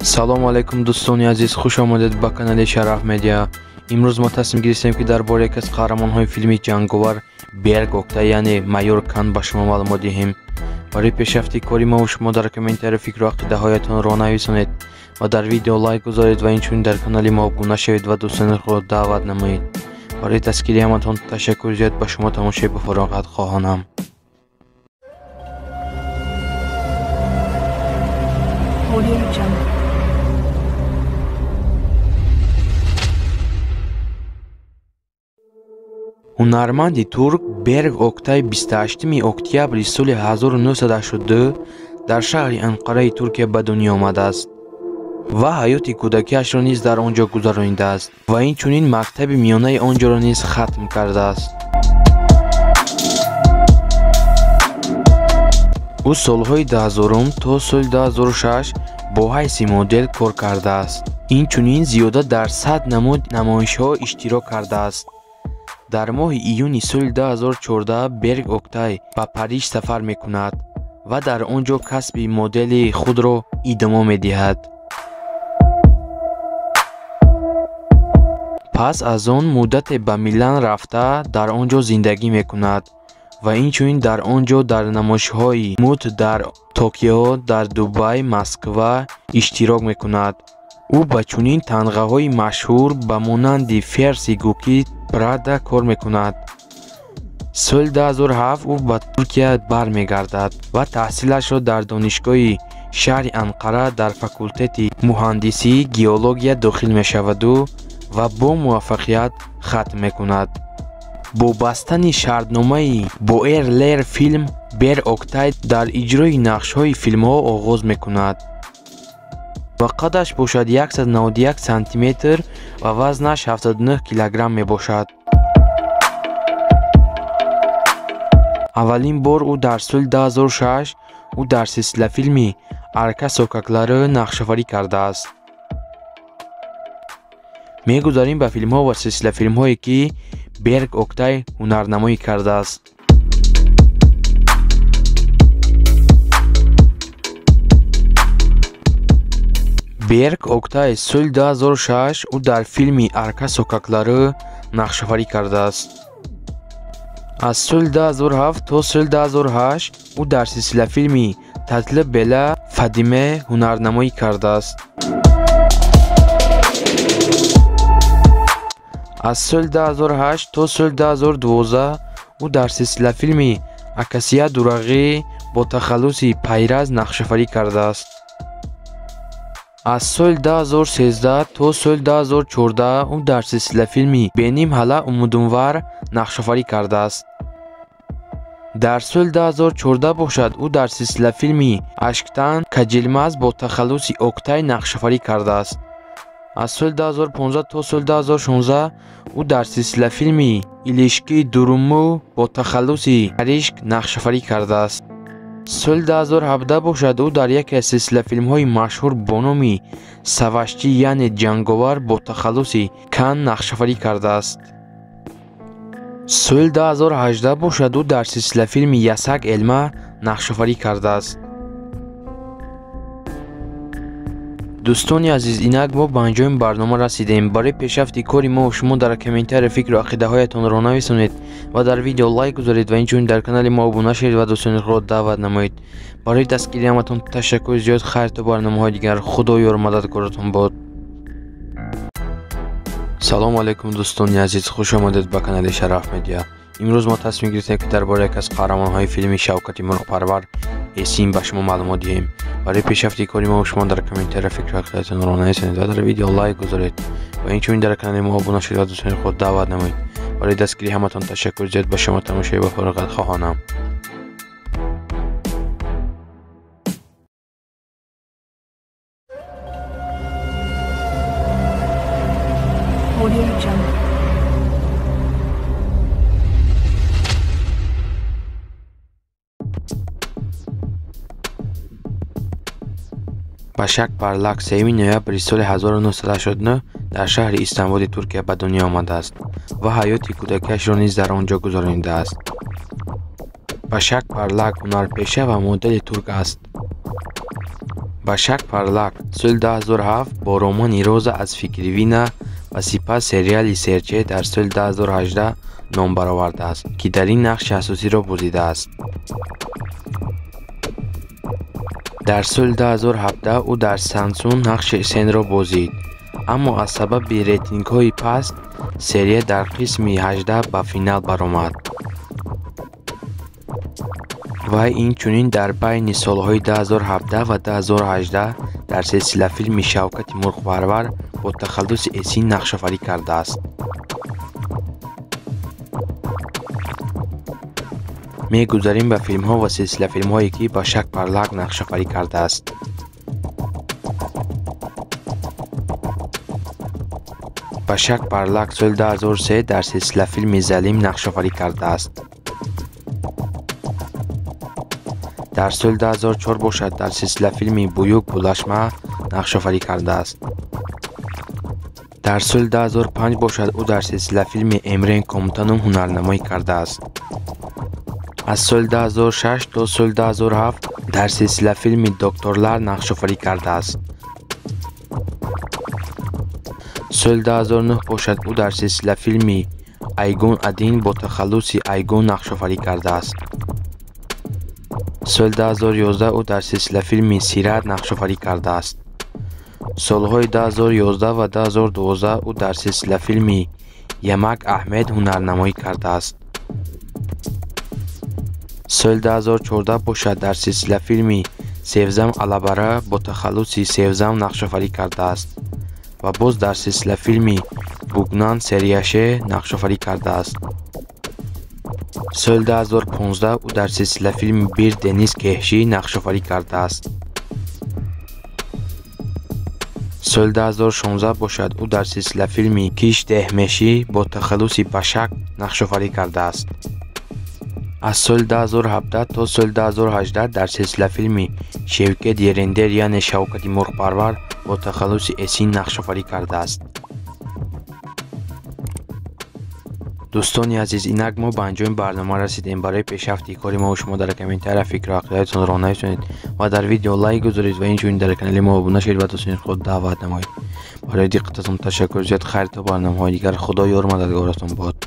Салому алайкум дӯстони азиз, хуш омадед ба канали Шараф Медиа. Имрӯз мо тасмим гирифтем, ки дар бораи яке аз қаҳрамонҳои филми ҷанговар Берк Октай, яъне майор Кан, ба шумо маълумот диҳем. Барои пешрафти кори мо шумо дар комментария фикру ақидаҳоятонро нависонед ва дар видео лайк гузоред ва инчунин дар канали мо обуна шавед ва дӯстони худро даъват намоед. Барои дастгирии ҳаматон ташаккур зиёд, ба шумо тамошои бофароғат хоҳонам. Audio Jungle. Ҳунарманди турк Берк Октай 28 октябри соли 1982 дар шаҳри Анқараи Туркия ба дунё омадааст ва ҳаёти кӯдакиашро низ дар он ҷо гузаронидааст ва инчунин мактаби миёнаи он ҷоро низ хатм кардааст. Ӯ солҳои 2000 то соли 2006 бо ҳайси модел кор кардааст. Инчунин зиёда дар 100 намуд намоишҳо иштирок кардааст. Дар моҳи июни соли 2014 Берк Октай ба Париж сафар мекунад ва дар он ҷо касби модели худро идома медиҳад. Пас аз он муддате ба Милан рафта дар он ҷо зиндагӣ мекунад ва инчунин дар он ҷо дар намоишҳои муд дар Токио, дар Дубай, Москва иштирок мекунад. Ӯ ба чунин танғаҳои машҳур ба монанди Ферси Гуки, Прада кор мекунад. Соли 2007 ӯ ба Туркия бармегардад ва таҳсилашро дар донишгоҳи шаҳри Анқара дар факултети муҳандисии геология дохил мешаваду ва бо муваффақият хатм мекунад. Бо бастани шартномаи бо Эрлер филм Берк Октай дар иҷрои нақшҳои филмҳо оғоз мекунад ва қадаш бошад 191 сантиметр ва вазнаш 79 килограмм мебошад. Аввалин бор ӯ дар соли 2006 ӯ дар силсилафилми Арка Сокаклары нақшофарӣ кардааст. Мегузарем ба филмҳо ва силсилафилмҳое, ки Берк Октай ҳунарнамоӣ кардааст. Берк Октай соли 2006 ӯ дар филми Арка Сокаклары нақшофарӣ кардааст. Аз соли 2007 то соли 2008 ӯ дар силсилафилми Татлы Бела Фадиме ҳунарнамоӣ кардааст. Аз соли 2008 то соли 2012 ӯ дар силсилафилми Акасия Дурағӣ бо тахаллуси Пайраз нақшофарӣ кардааст. Аз соли 2013 то соли 2014 ӯ дар силсилафилми Беним ҳала Умудумвар нақшофарӣ кардааст. Дар соли 2014 бошад ӯ дар силсилафилми Ашктан Каҷилмаз бо тахаллуси Октай нақшофарӣ кардааст. Аз соли 2015 то соли 2016 ӯ дар силсилафилми Илишки Дуруму бо тахаллуси Каришк нақшофарӣ кардааст. Соли 2017 бошад ӯ дар яке аз силсилафилмҳои машҳур бо номи Савашчӣ, яъне ҷанговар, бо тахаллуси Кан нақшофарӣ кардааст. Соли 2018 бошад ӯ дар силсилафилми Ясак Элма нақшофарӣ кардааст. Дӯстони азиз, инак мо ба анҷоми барнома расидем. Барои пешрафти кори мо шумо дар комментария фикру ақидаҳоятонро нависонед ва дар видео лайк гузоред ва инчунин дар канали мо обуна шавед ва дӯстони худро даъват намоед. Барои дастгирии ҳаматон ташаккури зиёд. Хайр то барномаҳои дигар. Худо ёру мададгоратон бод. Салому алайкум дӯстони азиз, хуш омадед ба канали Шараф Медиа. Имрӯз мо тасмим гирифтем, ки дар бораи яке аз қаҳрамонҳои филми Шавкати Мурғпарвар Эсин ба шумо маълумот диҳем. Барои пешрафти кори мо шумо дар комментария фикру ақидаатонро нависонед ва дар видео лайк гузоред ва инчунин дар канали мо обуна шавед ва дӯстони худ даъват намоед. Барои дастгирии ҳаматон ташаккур зиёд, ба шумо тамошои бофароғат хоҳонам. Audio Jungle. Башак Парлак 3 ноябри соли 1989 дар шаҳри Истанбули Туркия ба дунё омадааст ва ҳаёти кӯдакиашро низ дар он ҷо гузаронидааст. Башак Парлак ҳунарпеша ва модели турк аст. Башак Парлак соли 2007 бо романи Роза аз Фикривина ва сипас сериали Серче дар соли 2018 ном баровардааст, ки дар ин нақши асосиро бозидааст. Дар соли 2017 ӯ дар Сансун нақши Эсенро бозид, аммо аз сабаби рейтингҳои паст серия дар қисми 18 ба финал баромад. Вай инчунин дар байни солҳои 2017 ва 2018 дар силсилафилми Шавкати мурғпарвар бо тахаллуси Эсин нақшофарӣ кардааст. Мегузарем ба филмҳо ва силсилафилмҳое, ки Башак Парлак нақшофарӣ кардааст. Башак Парлак соли 2003 дар силсилафилми Залим нақшофарӣ кардааст. Дар соли 2004 бошад дар силсилафилми Буюк Булашма нақшофарӣ кардааст. Дар соли 2005 бошад ӯ дар силсилафилми Эмрен Комутанум ҳунарнамоӣ кардааст. Аз соли 2006 то соли 2007 дар силсилафилми Докторлар нақшофарӣ кардааст. Соли 2009 бошад ӯ дар силсилафилми Айгун Адин бо тахаллуси Айгун нақшофарӣ кардааст. Соли 2011 ӯ дар силсилафилми Сират нақшофарӣ кардааст. Солҳои 2011 ва 2012 ӯ дар силсилафилми Ямак Аҳмед ҳунарнамоӣ кардааст. Соли 2014 бошад дар силсилафилми Севзам Алабара бо тахаллуси Севзам нақшофарӣ кардааст ва боз дар силсилафилми Бугнан Серияше нақшофарӣ кардааст. Соли 2015 ӯ дар силсилафилми Бир Дениз Кеҳшӣ нақшофарӣ кардааст. Соли 2016 бошад ӯ дар силсилафилми Киш Деҳмешӣ бо тахаллуси Башак нақшофарӣ кардааст. Аз соли 2017 то соли 2018 дар силсилафилми Шевкет Ерендер, яъне Шавкати мурғпарвар бо тахаллуси Эсин нақшофарӣ кардааст. Дӯстони азиз, инак мо ба анҷоми барнома расидем. Барои пешрафти кори мо шумо дар комментария фикру ақидаатонро нависонед ва дар видео лайк гузоред ва инчунин дар канали мо обуна шавед ва дӯстони худ даъват намоед. Барои диққататон ташаккур зиёд. Хайр то барномаҳои дигар. Худо ёр мададгоратон бод.